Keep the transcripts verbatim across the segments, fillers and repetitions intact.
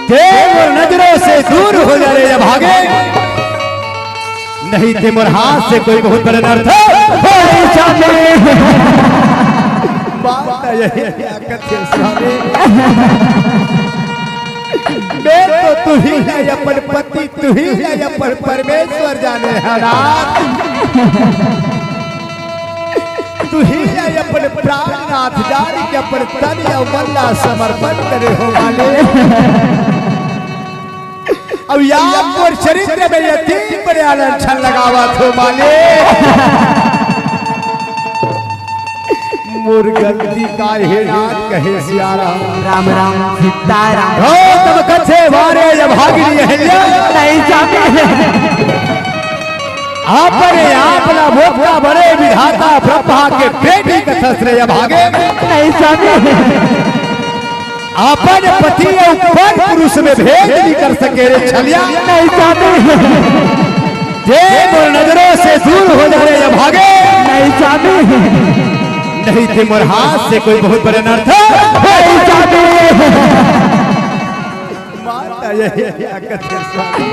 ते मोर नजरों से दूर हो जा रे अभागे, नहीं ते मोर हाथ से कोई बहुत बड़ा अनर्थ हो जाने। बात यही है, कथे स्वामी। मैं तो तुही ला अपन पति, तुही ला अपन परमेश्वर जाने हे नाथ। तुही ला अपन प्राणनाथ जान के अपन तन अउ मन ला समर्पण करे हो मालिक। अउ या मोर चरित्र में ये तीन बड़े आलंठन लगावत हो मालिक। मोर गलती का हे नाथ कहे सिया राम। राम राम सीताराम। गौतम कथे वारे अभागिनी अहिल्या। नहीं जाने। अपने आप ला मोक्ष का बड़े विधाता ब्रह्मा के बेटी कथस रे अभागे। नहीं जाने। अपन पति अउ पर पुरुष में भेद नहीं कर सके रे छलिया। नहीं जाने। ते मोर नजरों से दूर हो जा रे अभागे। नहीं जाने। नहीं ते मोर हाथ से कोई बहुत बड़े अनर्थ। नहीं जाने। माता यही क्या कथे स्वामी।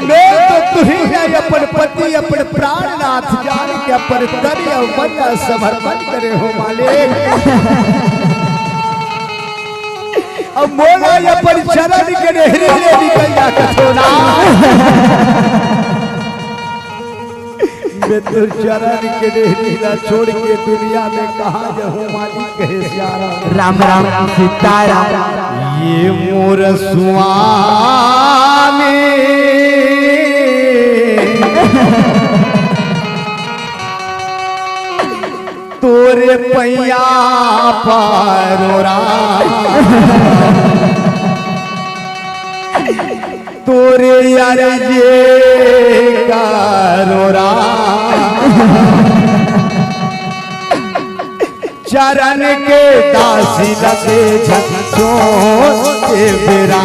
मैं तो तुही ला अपन पति, अपन प्राणनाथ जान के अपन तन अउ मन ला समर्पण करे हो मालिक। अब मोला अपन चरण के डेहरी ले निकल जा कथो ना। मैं तोर चरण के डेहरी ला छोड़ के दुनिया में कहाँ जाहूँ मालिक कहे सिया राम। राम राम सीताराम। ये मोर स्वामी तोरे पैया परोरा तोरे यार ये कारोरा चरण के दासी लगे झंझो ए बेरा।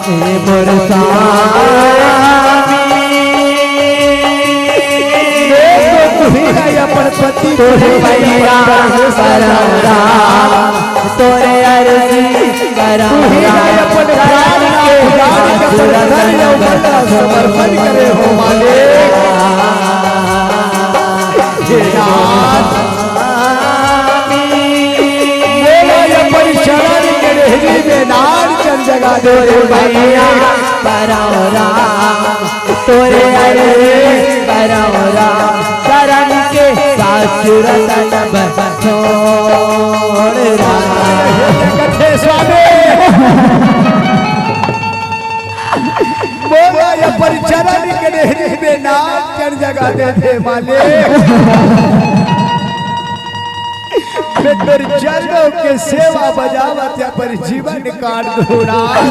हे मोर स्वामी। देखो तुही ला अपन पति तोरे पैया परोरा। तोरे अर्जी करम तुही ला अपन प्राण के प्राण के अपन धन अउ मन ला समर्पण करे हो मालिक। हे नाथ, मोला अपन चरण के डेहरी में नार चंद जगा दे रे भैया। परोरा तोरे अरे परोरा शरण के सासुर तन छोड़ राम। कथे स्वामी। मोला अपन चरण के डेहरी में नार चंद जगा दे दे मालिक। मैं तोर चरणों के सेवा बजावत अपन जीवन काट दूँ राम।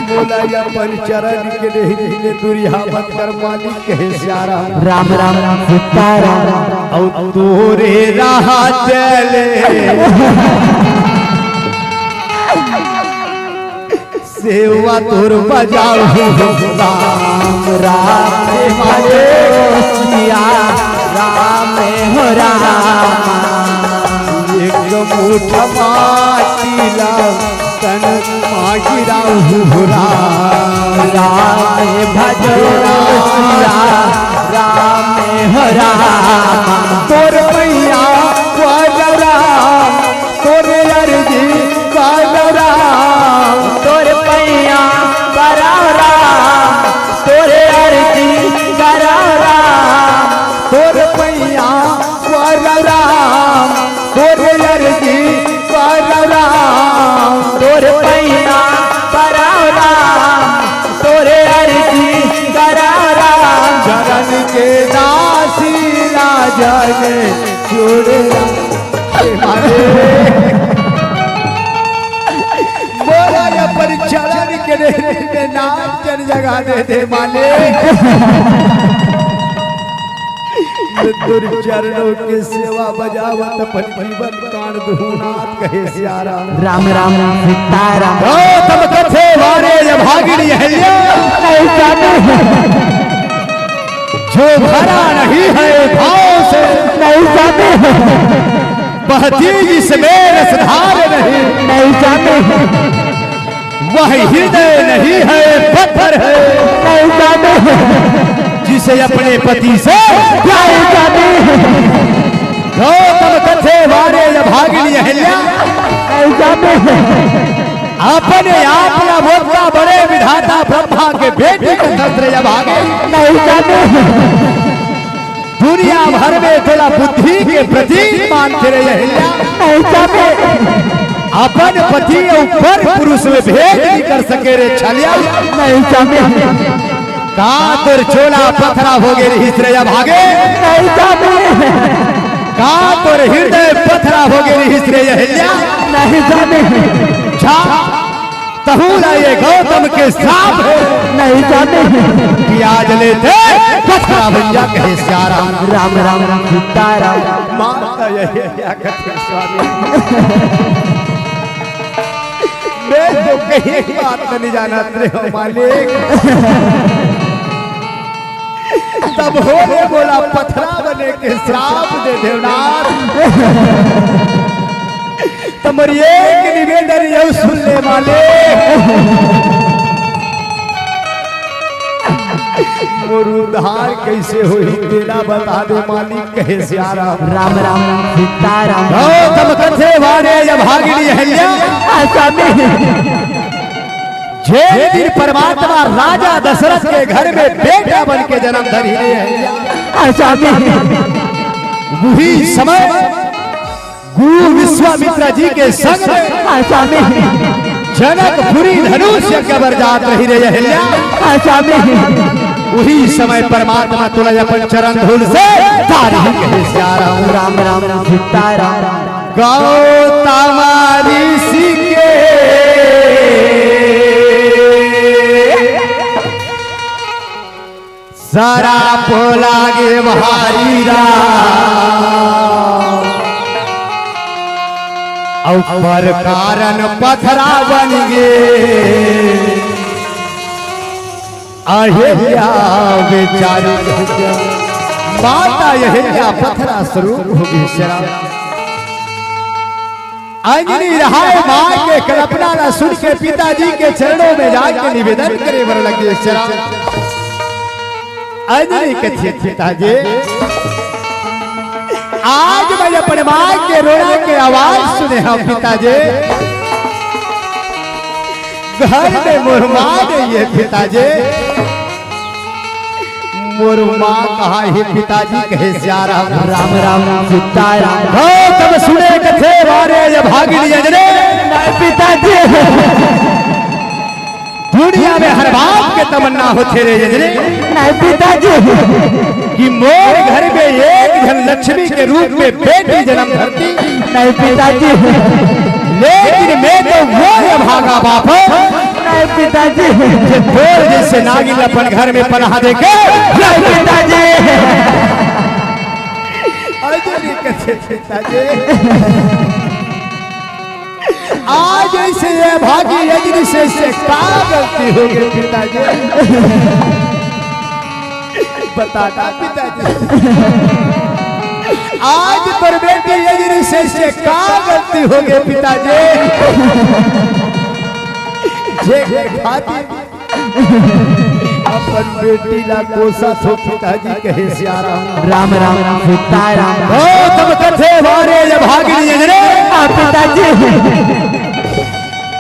मोला अपन चरण के डेहरी ले दुरिहा मत कर मालिक कहे सिया राम। राम राम सीताराम। अउ तोरे राह चले सेवा तोर बजाऊ राम। राम हे भजो सिया राम हो राम। एक मुठ माटी ला तन मा गिराऊ राम। राम हे भजो सिया राम हो राम। तोर पैया परोरा तोरे अर्जी करव राम। तोरे पैया करव राम। तोरे अर्जी करव राम। तोरे पैया करव राम। तोरे अर्जी करव राम। तोरे पैया करव राम। तोरे अर्जी करव राम। चरण के दासी ला जन छोड़ राम। हे मालिक, मोला अपन चरण के डेहरी में नार चंद जगा दे दे मालिक। मैं तोर चरणों के सेवा बजावत अपन जीवन काट दूँ नाथ कहे सिया राम। राम राम सीताराम। गौतम कथे वारे अभागिनी अहिल्या। नहीं जाने। जो भरा नहीं है भाव से। नहीं जाने। वह तीर जिसमें रसधार नहीं। नहीं जाने। वह हृदय नहीं है, पत्थर है। नहीं जाने। जिसे अपने पति से प्यार। नहीं जाने। गौतम कथे वारे अभागिनी अहिल्या। नहीं जाने। अपने आप ला मोटका बड़े विधाता ब्रह्मा के बेटी के शस्त्र अभागे। नहीं जाने। दुनिया भर में तोला बुद्धि के प्रतीक मानथे रे अहिल्या। नहीं जाने। अपन पति अउ पर पुरुष में भेद नहीं कर सके रे छलिया। नहीं जाने। का तोर चोला पथरा होगे रिहिस रे अभागे? नहीं जाने। का तोर हृदय पथरा होगे रिहिस रे अहिल्या? नहीं जाने। छा तहूँ ला ये गौतम के श्राप हे। नहीं जाने। कि आज ले ते पथरा भैया कहे सिया राम। राम राम राम सीता राम। माता ये क्या कथे स्वामी? मैं तो कहीं बात नहीं जानत रे हो मालिक। तब हो रे मोला पथरा बने के श्राप दे देवनाथ। त मोर एक निवेदन यहू सुन ले मालिक। मोर उद्धार कैसे होही तेला बता दे मालिक, कहे सिया राम। राम राम सीता राम। गौतम कथे वारे अभागिनी अहिल्या। हाँ स्वामी। जे दिन परमात्मा राजा दशरथ के घर में बेटा बन के जन्म धरी रे अहिल्या। हाँ स्वामी। उही समय गुरु विश्वामित्र जी के संग में हाँ स्वामी। जनकपुरी धनुष यज्ञ बर जात रही रे अहिल्या। हाँ स्वामी। उही समय परमात्मा तोला अपन चरण धूल से तारी कहे सिया राम। राम राम सीता राम। गौतम ऋषि के सराप लागे भारी राम, अउ पर कारण पथरा बन गे। अहिल्या बेचारी, माता अहिल्या पथरा स्वरूप हो गे शरण। अंजनी राय माँ के कल्पना ला सुन के पिताजी के चरणों में जाके निवेदन करे बर लगे, "चरण।" अंजनी कथे, "पिताजी, आज मैं अपन माँ के रोना के आवाज सुने हँव पिताजी। घर में मोर माँ नहीं हे पिताजी।" मोर माँ कहाँ हे पिताजी, कहे सिया राम। राम राम सीता राम। हो तब सुने कथे वारे अभागिनी अंजनी। नहीं पिताजी। दुनिया में हर बाप के तमन्ना होथे रे अंजनी। नहीं पिताजी। कि मोर घर में एक झन लक्ष्मी के रूप में बेटी जन्म धरती। नहीं पिताजी। लेकिन मैं तो वो अभागा बाप हूँ। नहीं पिताजी। जे तोर जैसे नागिन अपन घर में पनाह देके। नहीं पिताजी। अरे कथे पिताजी। आज ऐसे ये भागी अंजनी से, से का गलती हो गई पिताजी? बता ना पिताजी। आज तोर बेटी अंजनी से, से का गलती हो गई पिताजी? जे, जे खातिर अपन बेटी ला कोसत हो पिताजी, कहे सिया राम। राम राम सीता राम। गौतम कथे वारे अभागिनी अंजनी। हाँ पिताजी।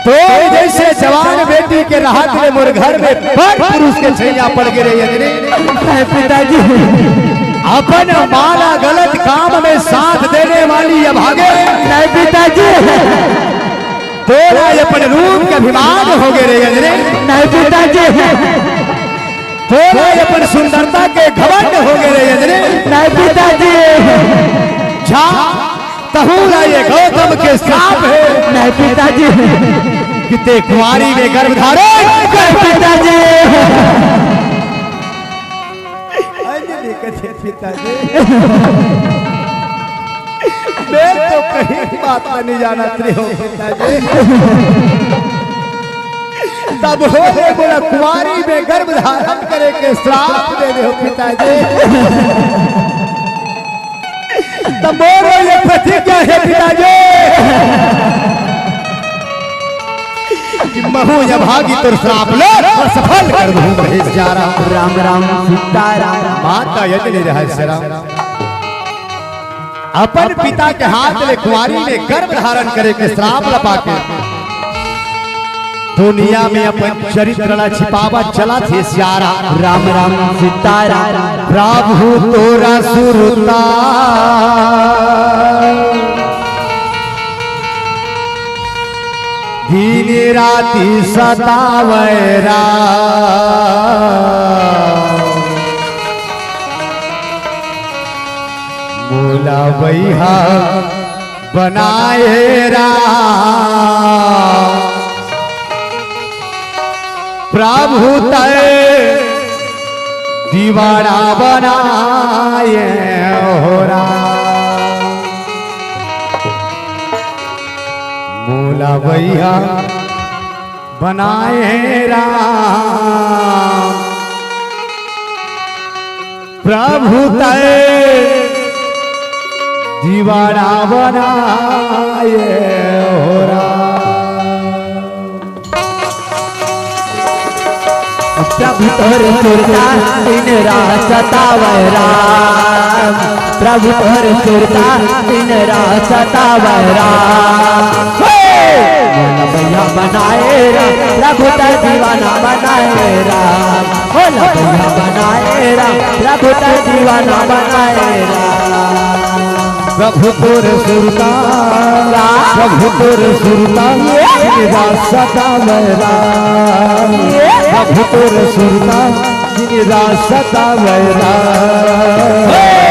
तोर जैसे जवान बेटी के रहत ले मोर घर में पर पुरुष के छैया पड़ गे रे अंजनी। नहीं पिताजी। अपन माँ ला गलत काम में साथ देने वाली अभागे। नहीं पिताजी। तोला अपन रूप के अभिमान हो गे रे अंजनी। नहीं पिताजी। तोला अपन सुंदरता के घमंड हो गे रे अंजनी। नहीं पिताजी। जा, तहूँ ला ये गौतम के श्राप हे। नहीं पिताजी। कि ते कुंवारी में गर्भ धारण कर। नहीं पिताजी। अंजनी कथे पिताजी। मैं तो कहीं बात नहीं जानत रहे हो पिताजी। तब हो ले मोला कुंवारी में गर्भ धारण करे के श्राप दे दे हो पिताजी। त मोर ये प्रतिज्ञा हे पिताजी कि महूं अभागी तोर श्राप ल सफल कर दूं। हे सिया राम। राम राम सीताराम। माता यजनी रहस्य राम अपन पिता के हाथ ले कुंवारी में गर्भ धारण करे के श्राप ल पाके दुनिया में अपन चरित्र ला छिपावत चलत हे सिया राम। राम राम सीताराम। प्रभु तोर सुरता दिन राति सतावै राम। मोला बइहा बनाए राम। प्रभु तैं दीवाना बनाए हो राम। मोला बइहा बनाए राम। प्रभु तैं दीवाना बनाए हो राम। प्रभु तोर सुरता दिन रात सतावै राम। प्रभु तोर सुरता दिन रात सतावै राम। हे! मोला बइहा बनाए राम, प्रभु तैं दीवाना बनाए राम। मोला बइहा बनाए राम, प्रभु तैं दीवाना बनाए राम। प्रभु तोर सुरता, प्रभु तोर सुरता दिन रात सतावै राम। प्रभु तोर सुरता दिन रात सतावै राम। मोला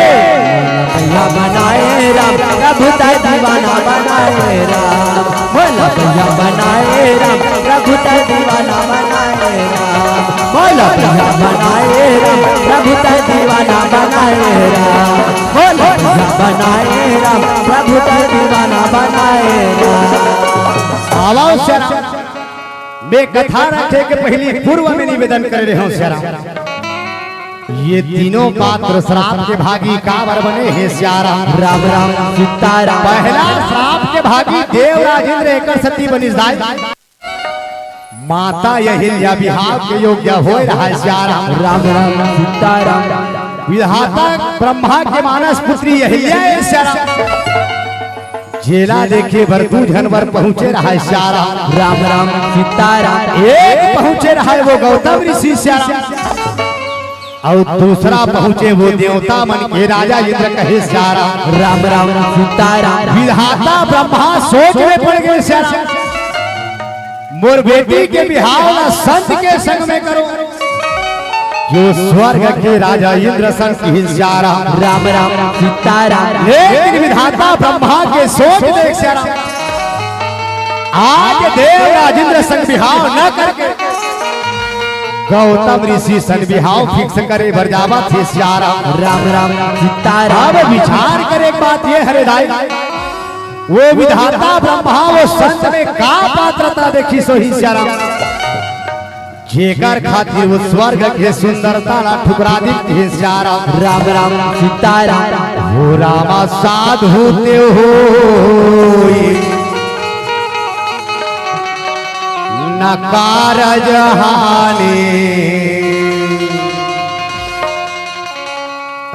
बइहा बनाए राम, प्रभु तैं दीवाना बनाए राम। मोला बइहा बनाए राम, प्रभु तैं दीवाना बनाए राम। मोला बइहा बनाए राम, प्रभु तैं दीवाना बनाए राम। मोला बइहा बनाए राम, प्रभु तैं दीवाना बनाए राम। आवा सिया राम। मैं कथा रखे के पहिली पूर्व में निवेदन करे रहेंव सिया राम। ये तीनों पात्र श्राप के भागी काबर बने हे सिया राम। राम राम सीताराम। पहला श्राप के भागी देव राजेंद्र एकर सेती बनिस दाई। माता अहिल्या बिहाव के योग्य होय रहय सिया राम। राम राम सीताराम। विधाता ब्रह्मा के मानस पुत्री अहिल्या ए सिया राम। जेला देखे बर दू झन बर पहुंचे रहय सिया राम। राम राम सीताराम। एक पहुंचे रहय वो गौतम ऋषि सिया राम, अउ दूसरा पहुंचे वो देवता मन के राजा इंद्र कहे सिया राम। राम राम सीताराम। विधाता ब्रह्मा सोच में पड़ गे सिया राम। मोर बेटी के बिहाव ला संत के संग में करो। जो स्वर्ग के राजा इंद्र संग किहिन सिया राम। राम राम सीताराम। लेकिन विधाता ब्रह्मा के सोच देख सिया राम। आज देव राजेंद्र संग बिहाव न करके गौतम ऋषि संग बिहाव fix करे बर जावत हे सिया राम। राम राम सीताराम। अब विचार करे के बात ये हरे दाई, वो विधाता ब्रह्मा वो संत में का पात्रता देखिस होही सिया राम, जेकर खातिर वो स्वर्ग के सुंदरता ला ठुकरा दिस हे सिया राम। राम राम सीताराम। हो रामा साधु ते होई न कारज हानि।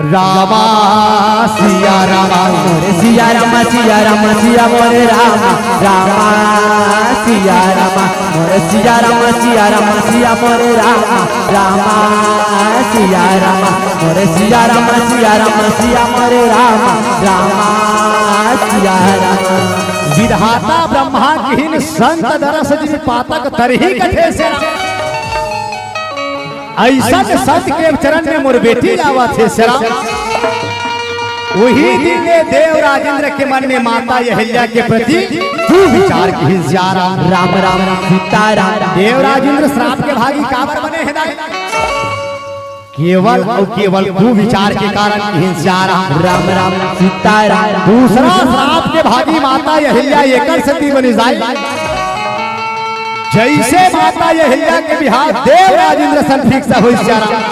रामा सिया रामा। मोरे सिया रामा, सिया रामा, सिया मोरे रामा। रामा सिया रामा। मोरे सिया रामा, सिया रामा, सिया मोरे रामा। रामा सिया रामा। मोरे सिया रामा, सिया रामा, सिया मोरे रामा। रामा सिया रामा। विधाता ब्रह्मा किहिन संत दरस जिन पातक तरही कथे सिया राम। अइसन संत के चरण में मोर बेटी आवत हे सिया राम। उही दिन ले देव राजेंद्र के मन में माता अहिल्या के प्रति कुविचार किहिन सिया राम। राम राम सीताराम। देव राजेंद्र श्राप के भागी काबर बने हे दाई? केवल अउ केवल कुविचार के कारण किहिन सिया राम। राम राम सीताराम। दूसरा श्राप के भागी माता अहिल्या एकर सेती बनिस दाई। जइसे माता अहिल्या के बिहाव देव राजेंद्र संग fix होइस सिया राम।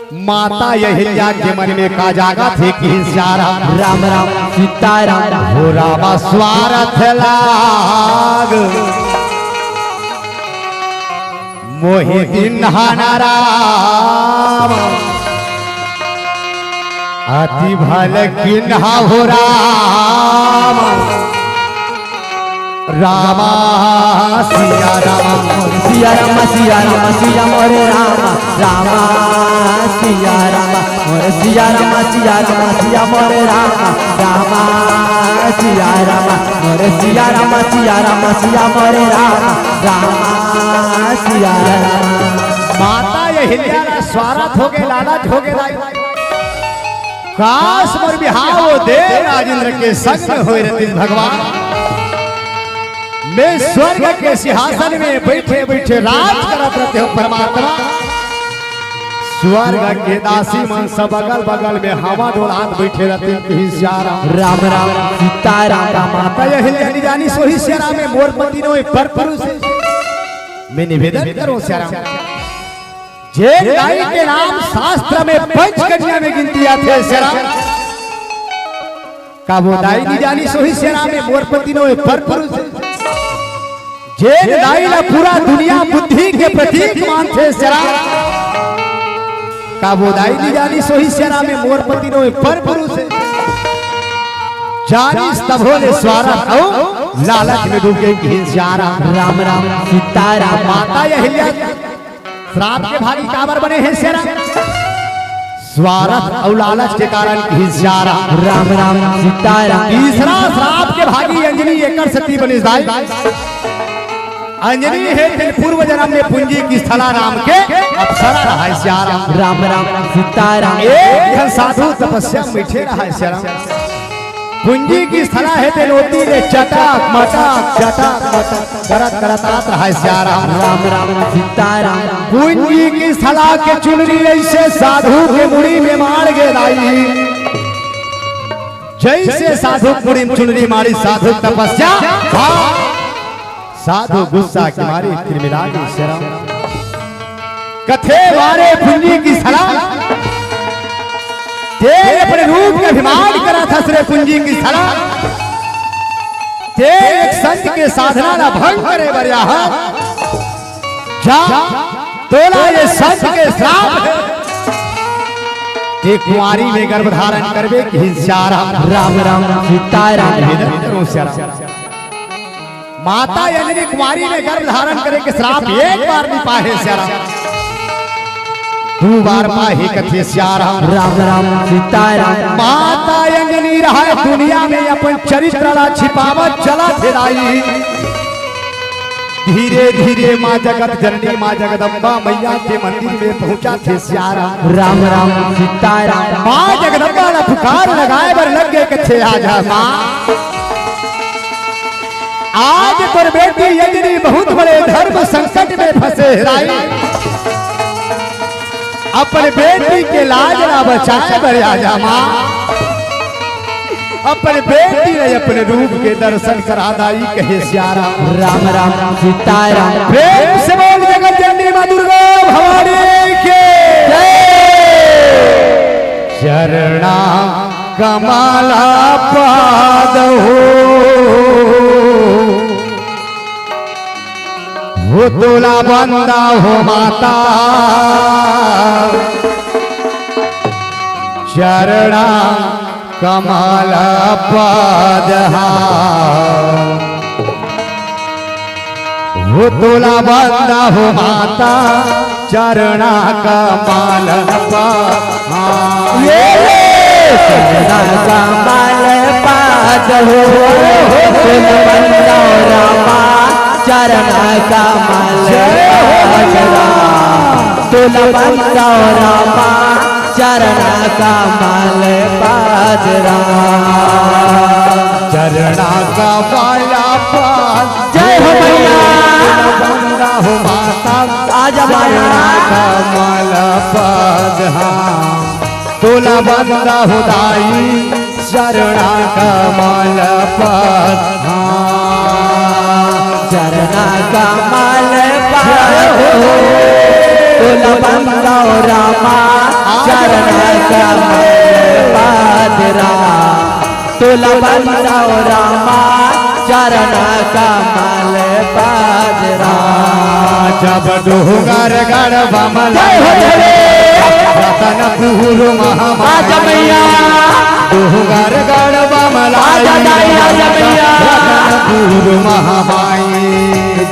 माता अहिल्या के मन में का जागत हे कि सियाराम। राम राम सीताराम। हो रामा स्वारथ लाग, मोहि दीन्हा न राम, अति भल कीन्हा हो राम। रामा सिया रामा। सिया रामा सिया रामा सिया मोरे रामा। रामा सिया रामा मोरे सिया रामा सिया रामा सिया मोरे रामा। रामा सिया रामा मोरे सिया रामा सिया रामा सिया मोरे रामा। रामा सिया रामा। माता अहिल्या ला स्वारथ होगे, लालच होगे दाई। काश मोर बिहाव ओ दे राजेंद्र के संग में होय रतिस भगवान। मैं स्वर्ग के सिंहासन में बइठे बइठे राज करत रतेंव परमात्मा। स्वर्ग के दासी मन सब अगल बगल में हवा डोलात बइठे रतिन कि सियाराम। राम राम सीताराम। माता अहिल्या नइ जानिस होही सियाराम, मैं मोर पति नोहे पर पुरुष हे। मैं निवेदन करंव सियाराम, जेन दाई के नाम शास्त्र में पंच कन्या में गिनती आथे सियाराम। का वो दाई नइ जानिस होही सियाराम, मैं मोर पति नोहे पर पुरुष हे। जेन दाई ला पूरा दुनिया बुद्धि के प्रतीक मानथे सियाराम। का वो दाई नइ जानिस होही सियाराम, मैं मोर पति नोहे पर पुरुष हे। जानिस तभो ले स्वारथ अउ लालच में डूबे कि सियाराम। राम राम सीताराम। माता अहिल्या श्राप के भागी काबर बने हे सियाराम? स्वारथ अउ लालच के कारण कि सियाराम। राम राम सीताराम। तीसरा श्राप के भागी अंजनी एकर सती बनिस दाई। अंजनी हे तेन पूर्व जन्म में पुंजी की स्थला नाम के अप्सरा रहय सियाराम। राम राम सीताराम। एक ठन साधु तपस्या में बइठे रहय सियाराम। पुंजी की स्थला हे तेन ओती ले चटक मटक चटक मटक करत करत आत रहय सियाराम। राम राम सीताराम। पुंजी की स्थला के चुनरी अइसे साधु के मुड़ी में माड़ गे दाई। जइसे साधु के मुड़ी में चुनरी माड़ी, साधु तपस्या, हाँ। साधु गुस्सा के मारे तिलमिला गे सियाराम। कथे वारे पुंजी की स्थला, तें अपन रूप के अभिमान करत हस रे पुंजी की स्थला। तें एक संत के साधना ला भंग करे बर आए हस। जा, तोला ये संत के श्राप हे। तें कुंवारी में गर्भ धारण करबे कि सियाराम। राम राम सीताराम। निवेदन करंव सियाराम। माता अंजनी कुंवारी में गर्भ धारण करे के श्राप एक बार नइ पाहे सियाराम, दू बार पाहे कथे सियाराम। राम राम सीताराम। माता अंजनी रहय दुनिया में अपन चरित्र ला छिपावत चलत हे दाई। धीरे धीरे माँ जगत जननी माँ जगदम्बा मैया के मंदिर में पहुंचत हे सियाराम। राम राम सीताराम। माँ जगदम्बा ला पुकार लगाए बर लग गे कथे आजा माँ। आज तोर बेटी अंजनी बहुत बड़े धर्म संकट में फंसे हे दाई। अपन बेटी के लाज ला बचाए बर आजा माँ। अपन बेटी ला अपन रूप के दर्शन करा दाई कहे सियाराम। राम राम सीताराम। प्रेम से बोल जगत जननी माँ दुर्गा भवानी के जय। चरणा कमला पाद हो, हो तोला बंदा हो माता। चरणा कमल पाद हा। हो तोला बंदा हो माता, चरणा कमल पाद हा। ये चरणा कमल पाद हो, हो तोला बंदा हो रामा, चरणा कमल पाद हा। तोला बंदा हो रामा, चरणा कमल पाद राम। चरणा कमल पाद। जय हो मैया। बंदा हो माता। आजा माया। चरणा कमल पाद राम। तोला बंदा हो दाई। चरणा कमल पाद। हाँ। चरणा कमल पाद हो, तोला बंदा हो रामा। चरण कमल पाद राम, तोला बंदव रामा, चरण कमल पाद राम। जब डोंगरगढ़ बमला जय हो देवे। रतनपुर महामाई। आजा मैया। डोंगरगढ़ बमला आजा दाई, आजा मैया। रतनपुर महामाई।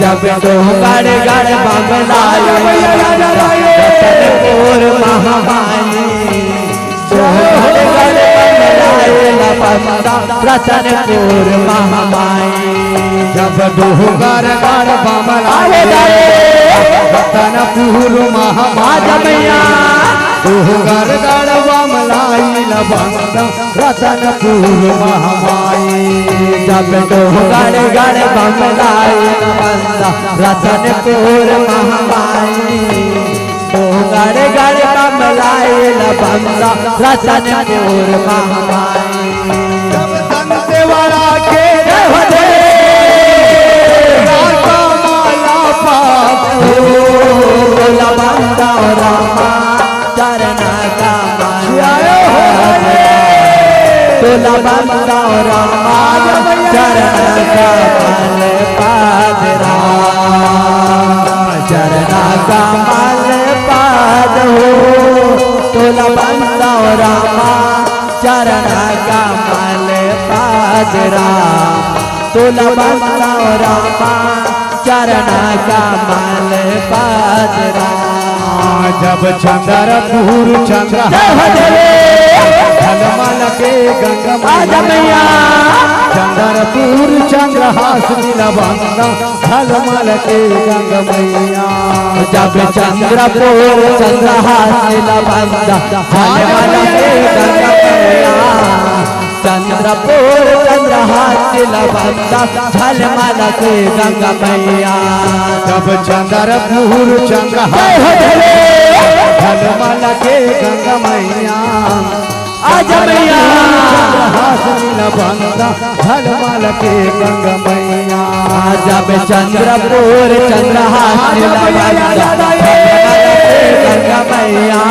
जब डोंगरगढ़ बमला आजा मैया, आजा दाई। रतनपुर महामाई। डोंगरगढ़ बमला आइला बंदा, रतनपुर महामाई। जब डोंगरगढ़ बमला आइला बंदा, रतनपुर महामाई। आजा मैया। डोंगरगढ़ बमला आइला बंदा, रतनपुर महामाई। जब डोंगरगढ़ बमला आइला बंदा, रतनपुर महामाई। डोंगरगढ़ बमला आइला बंदा, रतनपुर महामाई। जब दंतेवाड़ा के जय हो देवे। राजा माला पाप। तोला बंदव रामा, चरण कमल जय हो देवे। तोला बंदव रामा, चरण कमल पाद राम। चरण कमल पाद हो, तोला बंदव रामा, चरण कमल पाद राम। तोला बंदव रामा, चरण कमल पाद राम। जब चंद्रपुर चंद्र जय हो देवे। झलमल के गंगा आजा मैया। चंद्रपुर चंद्रहास नीलबंदा, झलमल के गंगा मैया। जब चंद्रपुर चंद्रहास नीलबंदा, झलमल के गंगा मैया। चंद्रपुर चंद्रहास नीलबंदा, झलमल के गंगा मैया। जब चंद्रपुर चंद्रहास जय हो देवे। झलमल के गंगा मैया। आजा मैया। चंद्रहास नीलबंदा, झलमल के गंगा मैया। जब चंद्रपुर चंद्रहास नीलबंदा, झलमल के गंगा मैया।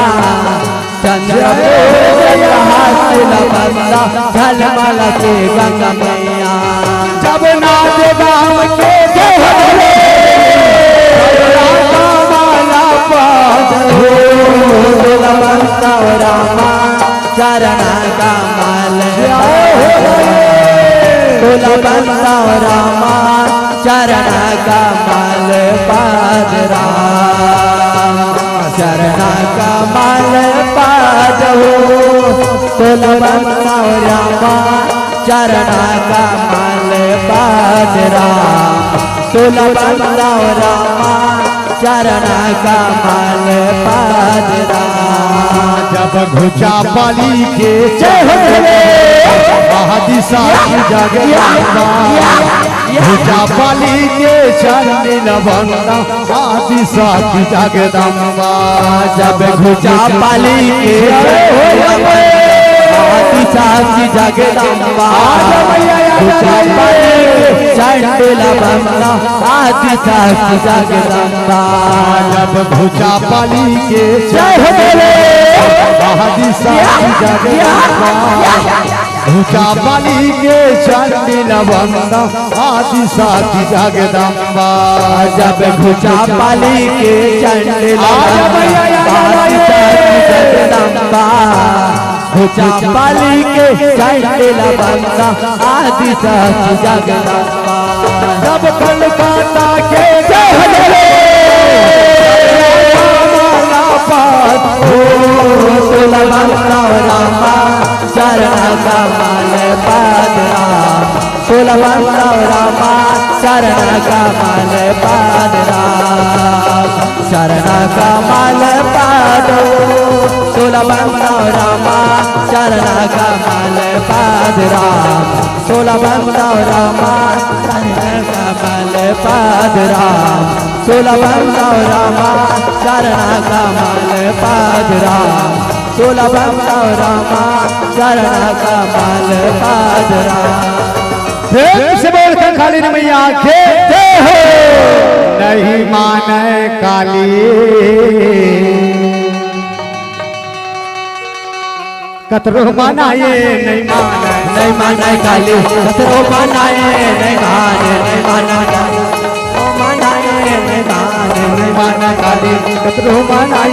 चंद्रपुर चंद्रहास नीलबंदा, झलमल के गंगा मैया। जब नाच गाम के जय हो रे। राजा माला पाद हो, तोला बंदव रामा, चरण कमल जय हो रे। तोला बंदव रामा, चरण कमल पाद राम। चरण कमल पाद हो, तोला बंदव रामा, चरण कमल पाद राम। तोला बंदव रामा, चरण कमल पाद राम। जब घुचा पाली के जय हो रे। आदि साथी जगदम्बा। घुचा पाली के चंडी लवंदा। आदि साथी जगदम्बा। जब घुचा पाली के जय हो रे। आदि साथी जगदम्बा। आजा मैया, आजा घुचा मैया। पाली के चंडी लवंदा। आदि साथी जगदम्बा। जब घुचा पाली के जय हो रे। आदि साथी जगदम्बा। घुचा पाली के चंडी लवंदा। आदि साथी जगदम्बा। जब घुचा पाली के चंडी आजा मैया, आजा लवंदा। आदि साथी जगदम्बा। घुचा पाली के चंडी लवंदा। आदि साथी जगदम्बा। जब कलकत्ता के जय हो रे। माला पाद हो, तोला बंदव रामा, चरण कमल पाद राम। तोला बंदव रामा, चरण कमल पाद राम। चरण कमल पाद हो, तोला बंदव रामा, चरण कमल पाद राम। तोला बंदव रामा, चरण कमल पाद राम। तोला बंदव रामा, चरण कमल पाद राम। तोला बंदव रामा, चरण कमल पाद राम। प्रेम से बोल कंकाली मैया के जय हो। नहीं माने काली। कतरो मनाए नहीं माने, नहीं माने काली, कतरो मनाए नहीं माने, नहीं माने काली, कतरो मनाए नहीं माने, नहीं माने काली, कतरो मनाए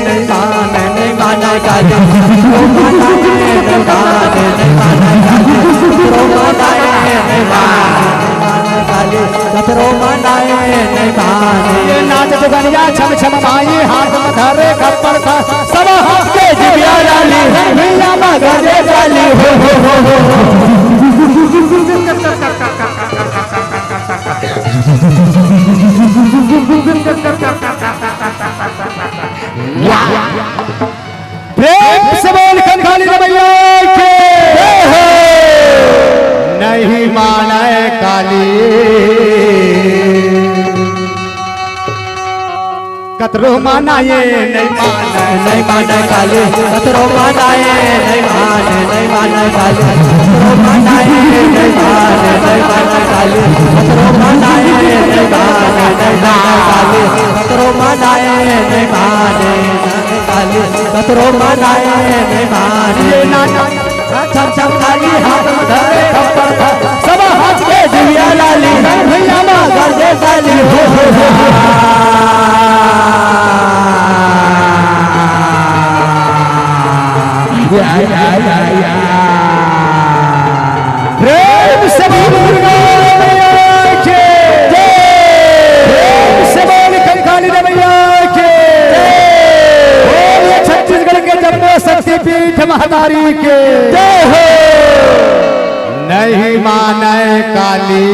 नहीं माने, नहीं माने काली, कतरो मनाए नहीं माने, नहीं माने काली, कतरो मनाए नहीं माने, नहीं माने काली, कतरो मनाए नहीं माने। ये नाच दुगनिया छम छम माई, हाथ में धरे खप्पर था, सब हाथ के जिबिया डाली, भैया मगर दे डाली, हो, हो, हो, हो, हो। प्रेम से बोल कंकाली मैया की। जय हो। नहीं माने काली, कतरो मनाए नहीं माने, नहीं माने काली, कतरो मनाए नहीं माने, नहीं माने काली, कतरो मनाए नहीं माने, नहीं माने काली, कतरो मनाए नहीं माने, नहीं माने काली, कतरो मनाए नहीं माने, नहीं माने काली, कतरो मनाए नहीं माने। ये ना छम छम काली हाथ में धरे खप्पर था, सब हाथ के जिबिया लाली, भैया माँ गरजे डाली, हो, हो, हो, हो। या, या, या, या। प्रेम से बोल दुर्गा मैया की जय। प्रेम से बोल कंकाली मैया की जय। बोलिए छत्तीसगढ़ के जम्मो शक्तिपीठ महतारी के जय हो। नहीं माने काली,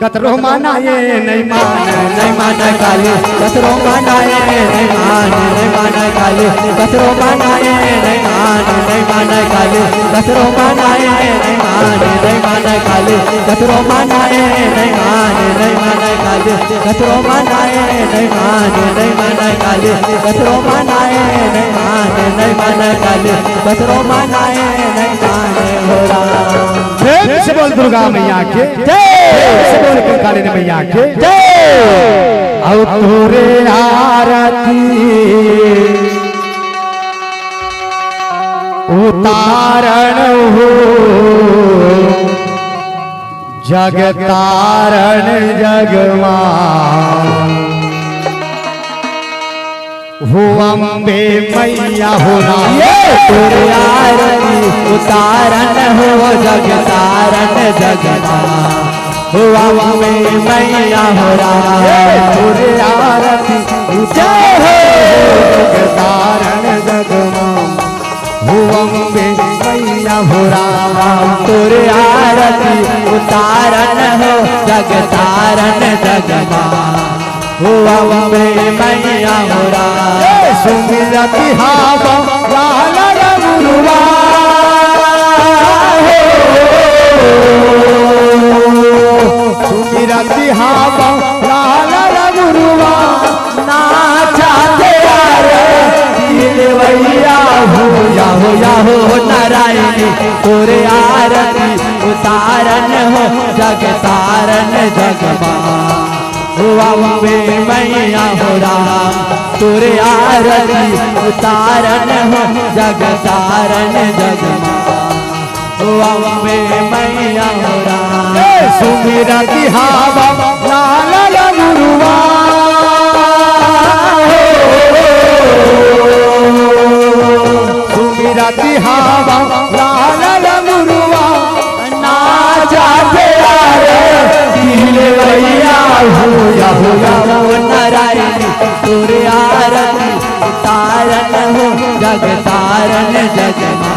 कतरो मनाए नहीं माने, नहीं माने काली, कतरो मनाए नहीं माने, नहीं माने काली, कतरो मनाए नहीं माने, नहीं माने काली, कतरो मनाए नहीं माने, नहीं माने काली, कतरो मनाए नहीं माने, नहीं माने काली, कतरो मनाए नहीं माने, नहीं माने काली, कतरो मनाए नहीं माने, नहीं माने काली, कतरो मनाए नहीं माने हो राम। प्रेम से बोल दुर्गा मैया की जय। प्रेम से बोल कंकाली मैया की जय। अउ तोरे आरती उतारण हो, जग तारण जगमा। हो अम्बे मैया हो राम। ये तोरे आरती उतारण हो जग तारण जगमा। हो अम्बे मैया हो राम। ये तोरे आरती जय हो जग तारण जगमा। हो अम्बे मैया हो राम। तोरे आरती उतारण हो जग तारण जगमा। हो अम्बे मैया हो राम। ए, सुमिरत हावा लाल रघुरुवा। हो, सुमिरत हावा लाल रघुरुवा। नाचा थे यार दिलवैया हो, या हो, या हो नारायणी। तोरे आरती उतारण हो जग तारण जगमा। हो अम्बे मैया हो राम। तोरे आरती उतारण हो जग तारण जगमा। हो अम्बे मैया हो राम। ए, सुमिरत हावा लाल रघुरुवा। सुमिरत हावा लाल रघुरुवा। नाचा थे यार दिलवैया हो, या हो, या हो नारायणी। तोरे आरती उतारण हो जग तारण जगमा।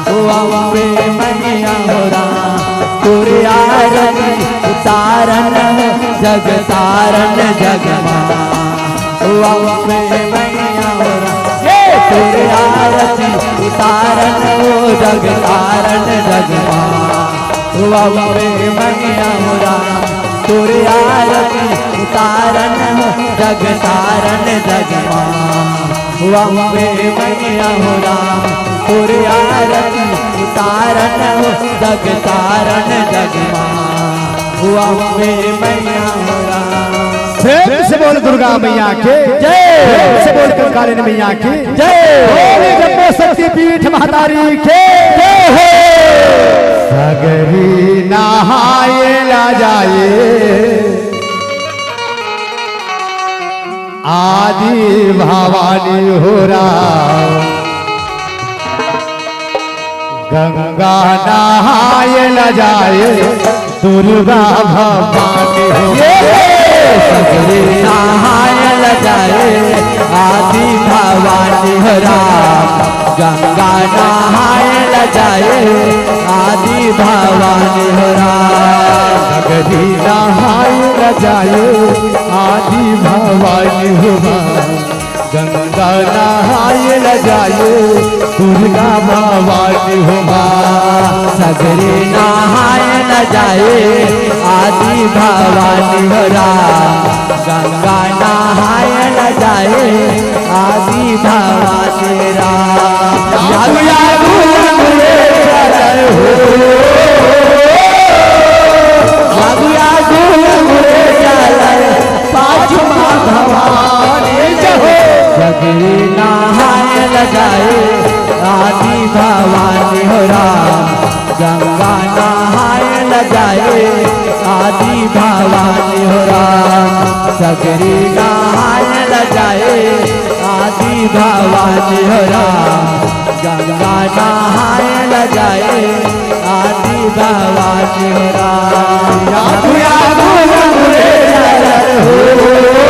हो अम्बे मैया हो राम। तोरे आरती उतारण हो जग तारण जगमा। हो अम्बे मैया हो राम। ये तोरे आरती उतारण हो जग तारण जगमा। हो अम्बे मैया हो राम। तोरे आरती उतारण हो जग तारण जगमा। हो अम्बे मैया हो राम। तोरे आरती उतारण हो जग तारण जगमा। हो अम्बे मैया हो राम। प्रेम से बोल दुर्गा मैया के जय। प्रेम से बोल कंकालिनी मैया के जय। बोल जम्मो शक्ति पीठ महतारी के जय हो। सगरी नहाए ला जाए आदि भवानी हो राम। गंगा नहाए ला जाए दुर्गा भवानी हो। सगरी नहाए ला जाए आदि भवानी हो राम। गंगा नहाए ला जाए आदि भवानी हो राम। सगरी नहाए ला जाए आदि भवानी हो राम। गंगा नहाए ला जाए दुर्गा भवानी हो माँ। सगरी नहाए ला जाए आदि भवानी हो राम। गंगा नहाए ला जाए आदि भवानी राम। यादू यादू रे चल हो। यादू यादू रे चल पाछू माँ भवानी जय हो। सगरी नहाए ला जाए आदि भवानी हो राम। गंगा नहाए ला जाए आदि भवानी हो राम। सगरी नहाए ला जाए आदि भवानी हो राम। गंगा नहाए ला जाए आदि भवानी हो राम। यादू यादू रे चल हो।